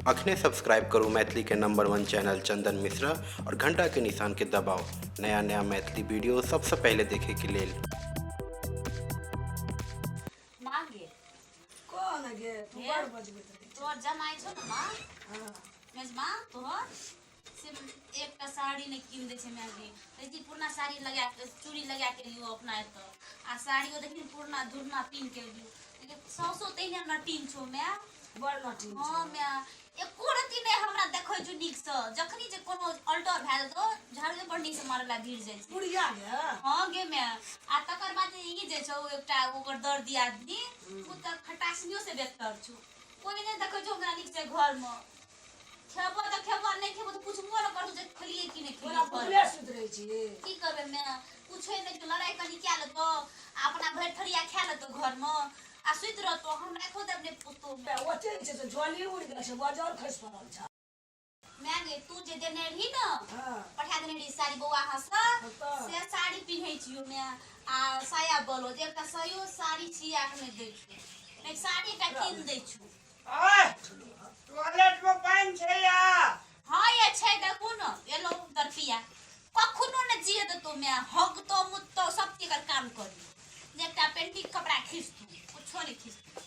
अखने सब्सक्राइब करू मैथिली के नंबर वन चैनल चंदन मिश्रा और घंटा के निशान के दबाव नया नया मैथिली वीडियो सबसे पहले देखे के लेल। माँ गे। कोन गे तू? हे? बड़ बजबैत रहै। तोहर जमाइ छौ ने माँ? हँ। मेजमा तोहर से एकटा साड़ी नहि कीन दै छै माय गे। कहै छी पुरना साड़ी लगा के चूड़ी लगा के लियौ अपना एतऽ, आ साड़ियो देखिन पुरना धुरना पिन्ह के लियौ। लेकिन साउसो तहिने नटीन छौ माय। बड़ नटीन हँ छौ। माय, एको रत्ती नहि हमरा देखै छौ नीकसँ। जखनी जे कोनो अल्टर भए जेतौ, झाड़ू बड़ नीकसँ मारै लए भिड़ जाइ छै। बुढ़िया गे? हँ गे माय। आ तकर बाद ई जे छौ एकटा ओकर दर्दी आदमी, ओ तऽ खटासनियो से बेहतर छौ। कोइ नहि देखै छौ हमरा नीकसँ घरमे। खेबो तऽ खेबो, नहि खेबो तऽ पुछबो नहि करतौ जे खेलियै कि नहि तोरा खेलियै। भुखले सुति रहै छी? की करबै माय, पूछै नहि छौ। लड़ाइ कनि कए लेतौ आ अपना भरि थरिया खा लेतौ घरमे आ सुति रहतौ, हमरा एको देब नहि पुछतौ। ओते छै से झोली उड़ि गेल छै, बजर खसि पड़ल छै। माय गे, तू जे देने रही ने, पठा देने रही साड़ी बौआ अहाँसँ, से साड़ी पिन्है छियौ माय, आ साया ब्लाउज। एकटा सायो साड़ी छिया के नहि दै छौ, नहि साड़ी एकटा कीन दै छौ। आय, टॉयलेट में पानि छै या? हाँ ये छै, देखू ने एलो दरपिया। कखनो ने जिए देतो माय, हगतो मुततो सब चीज काम करी। एकटा पेंटी कपड़ा खींचतू, कुछो नहीं खींचतू।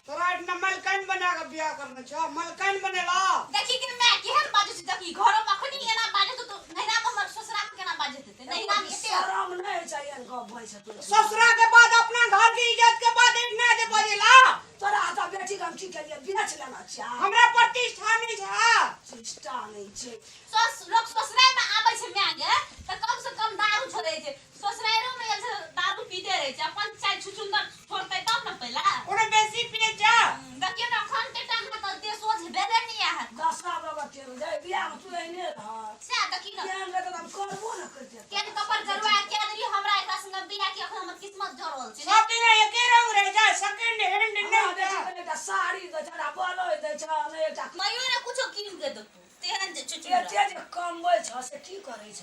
तोरा एहिठिना मलकाइन बना के बियाह करने छौ, मलकाइन बनेला। देखी के माय केहन बाजै छै, देखी घरो में अखनी एना बाजै तो नैहरा में हमर ससुरा में केना बाजैत हेतै? नैहरा में एते शरम नहि होइ छै एहन गप बजै छै तू? ससुरा के बाद अपना घर के इज्जत के बाद एहिठिना जे बजेला। तोरा हाथ बेटी के हम की केलियै? बेच लेना छै? हमरा प्रतिष्ठा नहि छै। प्रतिष्ठा नहि छै। सस लोक ससुराल में आबै छै माय गे तऽ कम से कम दारू छोड़ै छै। ससुरालो में गेल छै दारू पीते रहै छै। अपन चाय छुछुंदर छोड़तै तब ने पहिला। कोनो बेसी पिए छै? देखियौ ने, अखन के टाइम में तऽ देह सोझ भेले नहि अहाँके। दशा बाबा के जाय बियाह में तू एहने रह। सएह देखी ने। केहन रहतै तऽ हम करबो ने करितियै। केहन कपर जरुआ कए देलियै हमरा एकरा संगे बियाह के, अखन हमर किस्मत जरल छै। सब दिन एके रंग रहे छै, सेकंड हैंड हमरा नहि बेटी छै। के एकटा साड़ी दै छै, एकटा ब्लाउज दै छै, नहि एकटा। तैयो ने कुछो कीन के देतौ, तेहन जे छुछुंदर। एते जे कमबै छ से की करै छ?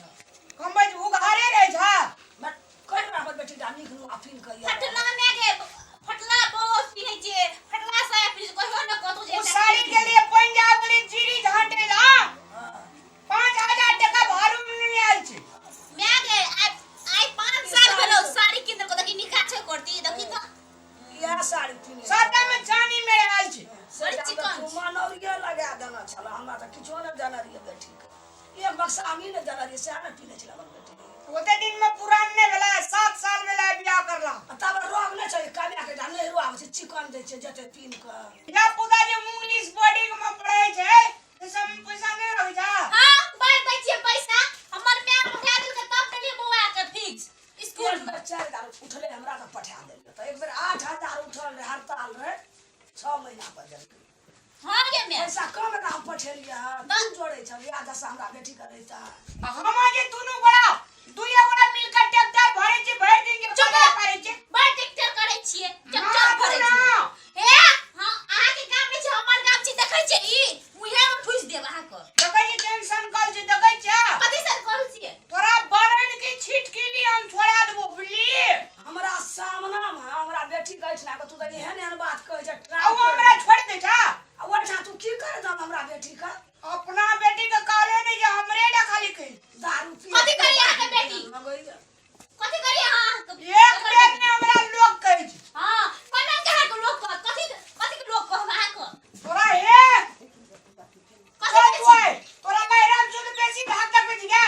कमबै छै उघारे रहै छै। बट कहि ने हमर बेटी टा नीक नुआ पिन्ह कऽ ये। फटला माय गे, फटला ब्लाउज पिन्है छै, फटला साया पिन्है छै, कहियो ने कहतौ जे ओ एकटा साड़ी कीन के लिए पंजाब वाली जीरी झांटेला। हँ। 5000 टका भाड़ू में नहि आयल छै। माय गे, आइ आइ 5 साल भेलौ साड़ी कीन देलकौ, देखी निका छै करती, देखी तऽ। इएह साड़ी पिन्है। सबटा में चानी में आयल छै। बड़ी चिकन तू छै। मनौरिये लगा देने छल, हमरा तऽ किछो नहि देने रहियै बेटीके। एक बक्सा हमही नहि देने रहियै, सएह ने पिन्है छलै हमर बेटी। ओते दिन में पुरान नहि भेलै, 7 साल भेलै बियाह करला। आ तब रोग नहि छै कमाके एकटा नहि रोग छै, चिकन दै छै जते पिन्ह कऽ। धिया पुता जे इंग्लिश बोर्डिंग में पढ़ै छै से सब में पैसा नहि रहै छै। हाँ, बाँटि दै छियै पैसा। हमर माय पठा देलकै तब देलियै बौआ के फिक्स स्कूल एक में। बेर 4000 उठलै हमरा तऽ पठा देलियै, तऽ एक बेर 8000 उठल रहै, हड़ताल रहै, 6 महीना पर देलकै। हाँ गे माय। पैसा कम एकरा हम पठेलियै हँ, तू जोड़ै छह इएह दशा हमरा बेटी के रहिता। आ हम जे दुनू गोरा दुइये गोरा मिल के ट्रैक्टर भरै छी, भरि दिन जे चुप। कोदारि मारै छी। बड़ ट्रैक्टर करै छियै, ट्रैक्टर मारू भरै ना। छियै। हे हाँ, अहाँके काम नहि छै, हमर काम छी। देखै छियै ई मुँहे मे ठुसि देब अहाँके। देखै छी टेंशन कल छै, देखै छियै? कथी से कल छियै? तोरा बरन के छिटकिली हम छोड़ा देबो, बुझली? हमरा सामना मे हमरा बेटी कहै छला तू तऽ एहन एहन बात कहै छै। आ ओ हमरा छोड़ि दै छै? आ ओहिठाम तू की करै छह हमरा बेटी के? अपना बेटी के कहले नहि जे हमरे टा खाली कही। दारू पी। कथी करी अहाँके बेटी? लगैया। कथी करी अहाँके? एक बेर ने हमरा लोक कहै छै। हाँ, कोना के अहाँके लोक कहत? कथी कथी के लोक कहब अहाँके? तोरा हे कथी चल कहै छी? ओए, तोरा लहराम सुन बेसी भाग तक बच गया।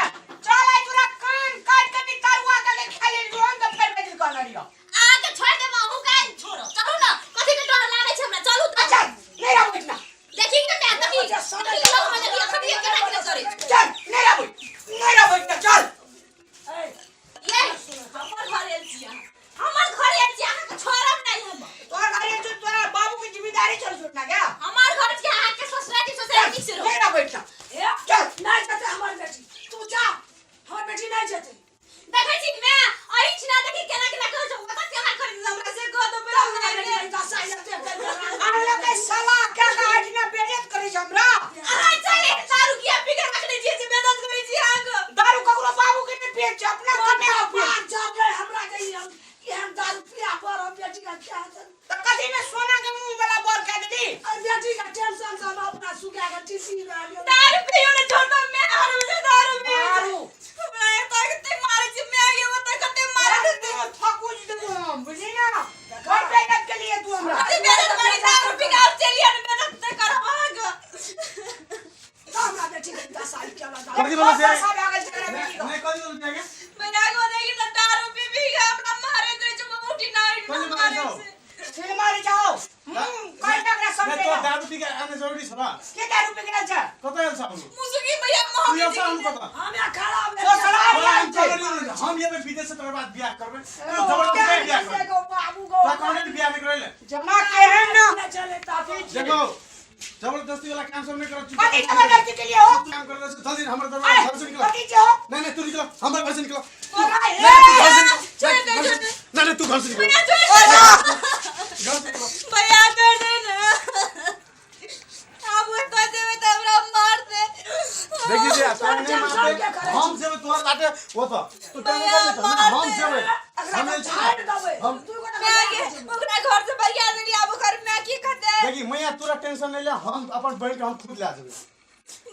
चल आइ तोरा कान काट के भी तरुआ के खा ले जो हम तो फेर बेटी कहने रहियो। अहाँके छोड़ि देब, अहूँ काल्हि छोड़ब। चलू ने, कथी के डर लागै छै हमरा, चलू तऽ। चल नहीं रहबो इतना। देखी के माय, देखी देखी लोक में, देखी अखन केना केना करै छै। चल नहीं रहबो, नहीं रहबो इतना, चल। ए, ये हमर घर आयल छी अहाँ, हमर घर आयल छी, अहाँके छोड़ब नहि हम। तोहर घर छौ, तोरा बाबू के जिम्मेदारी चल छोड़ना क्या? हमर घर छी, अहाँके ससुरा छी, ससुरा नीक से रहू। नहीं रहबो इतना। हे, चल। नहि जेतै हमर बेटी, तू जा, हमर बेटी नहि जेतै। देखै छी कि माय, अही छिना देखी केना केना करै छै, ओतऽ केना करै छै हमरा से कह दो तब हमरा बेटी के दशा एते करि देलक। अहाँ के साला क्या का बेइज्जत करै छै हमरा? अहाँ चले दारू किया पी के रखने छियै जे बेइज्जत करै छी अहाँके? दारू ककरो बाबू के नहि पियै छै, अपना कमे पियै। बात जरलै हमरा जे ई हम एहन दारू पिया पर हम बेटी के क्या हेतै? तऽ कथी में सोना के मुंह वाला बर कह देली? अरे बेटी के टेंशन से हम अपना सुखा के टीसी रहलियो। दारू पियो ने छोड़ो, मैं हर रोज दारू पियो। दारू। हमरा एतऽ कते मारै छै माय गे, ओतऽ कते मारै छै। थकुच देबो हम, बुझली ना? घर बेइज्जत के लिए तू हमरा। अरे मेरे मारी दारू पी के आब चलिए ने बेटा ते करब अहाँके। तऽ हमरा बेटी के दशा ई केला दारू। कथी बोलै छै? दशा भए गेल छै एकरा बेटी के। नहि, कथी बोलै छै गे? मैया गो देखी ने दारू पी पी के हमरा मारैत रहै छै, उठी ना उठी कथी ना मारै मारै छौ? छै। सिर मारै जाओ। कहि एकरा नहि, समझे। तोर दारू पी के आना जरूरी छ र? के दारू पी के आयल छ? कतऽ आयल छ आउनु? मुसुकी भैया तू महक आयल छ आउनु कतऽ? हम यहाँ खड़ा भेल तो छी। सलाह तोरा आयल हम छै। चलि हम एबै विदेश से, तकर बाद बियाह करबै। तू जबरदस्ती नहि बियाह करबै। गो बाबू गो। तोरा कहने ने बियाह नहि करै ले। जमा केहन न नहि चले तऽ देखो, जबरदस्ती वाला काम सब नहीं करो। कथी जबरदस्ती के लिए हो? काम कर रहे, जल्दी हमर अरे, दरवाजा घर से निकलो। कथी छै हो? नहीं नहीं, तू निकलो, हमर घर से निकलो। तोरा हे। नहीं, तू घर से निकलो। छोड़ दे, घर से- छोड़ दे। नहीं नहीं, तू घर से निकलो। भैया छोड़ दे। घर से निकलो। भैया छोड़ दे ना, आब ओतऽ जेबै तऽ हमरा मारतै। देखी जे तोरा नहीं टेंशन मारते। के करै छी? हम जेबै तोहर बाटे ओतऽ, तू टेंशन भैया, कर ले, हम मारते। जेबै। एकरा हम तऽ एल छी। झाड़ि देबै। हम दू गोटा माय गे, ओकरा घर से भैया देली, आब ओकर माय की कहतै? देखी मैया, तोरा टेंशन नहीं ले, हम अपन बहन के हम खुद ले जेबै।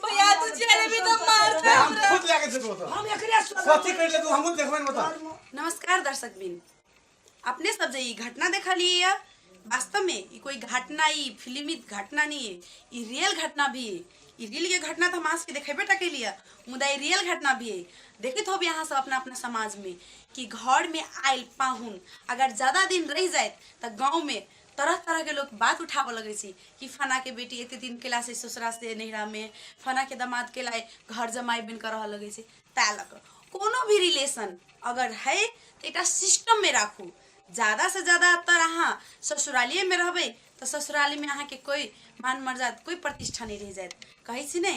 भैया, तू चलि एबही तऽ मारतै हम हमरा। खुद ले के जेबै ओतऽ। हम एकरे सोचबै। कथी कर ले तू, हमहूँ देखबै ने ओतऽ। नमस्कार दर्शक बिन, अपने सब जे ई घटना देखलिए ये, वास्तव में ई कोई घटना, ई फिल्मी घटना नहीं है, ई रियल घटना भी है। ई रियल के घटना तो हम अहाँ सबके देखेबे टा केलिए, मुदा ई रियल घटना भी है। देखैत होबै अहाँ सब अपना अपना समाज में कि घर में आयल पाहुन अगर ज्यादा दिन रहि जायत तऽ गाँव में तरह तरह के लोग बात उठाबऽ लगै छै कि फना के बेटी एते दिन केला से ससुरा से नैहरा में, फना के दामाद केला घर जमाई बनि कऽ रहऽ लगै छै। ताहि लऽ कऽ कोनो भी रिलेशन अगर है तऽ एकटा सिस्टममे राखू। ज्यादासँ ज्यादा तर अहाँ ससुरालिएमे रहबै तऽ ससुरालीमे अहाँके कोइ मान मर्यादा, कोइ प्रतिष्ठा नहि रहि जायत। कहै छी ने,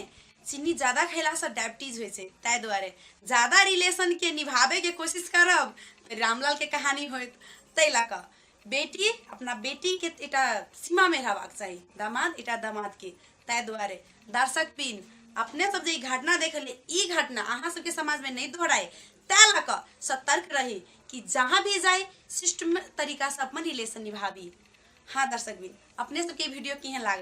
चीनी ज्यादा खयलासँ डायबिटीज होइ छै। ताहि दुआरे ज्यादा रिलेशनके निभाबैके कोशिश करब तऽ रामलालके कहानी होयत। ताहि लऽ कऽ बेटी अपना बेटीके एकटा सीमामे रहबाक चाही, दामाद एकटा दामादके। ताहि दुआरे दर्शक पिन, अपने सब जे ई घटना देखलियै, ई घटना अहाँ सबके समाजमे नहि दोहराए ताहि लऽ कऽ सतर्क रही कि जहाँ भी जाई सिस्टम तरीकासँ अपन रिलेशन निभाबी। हाँ दर्शक बिन, अपने सबके ई वीडियो केहन लागल?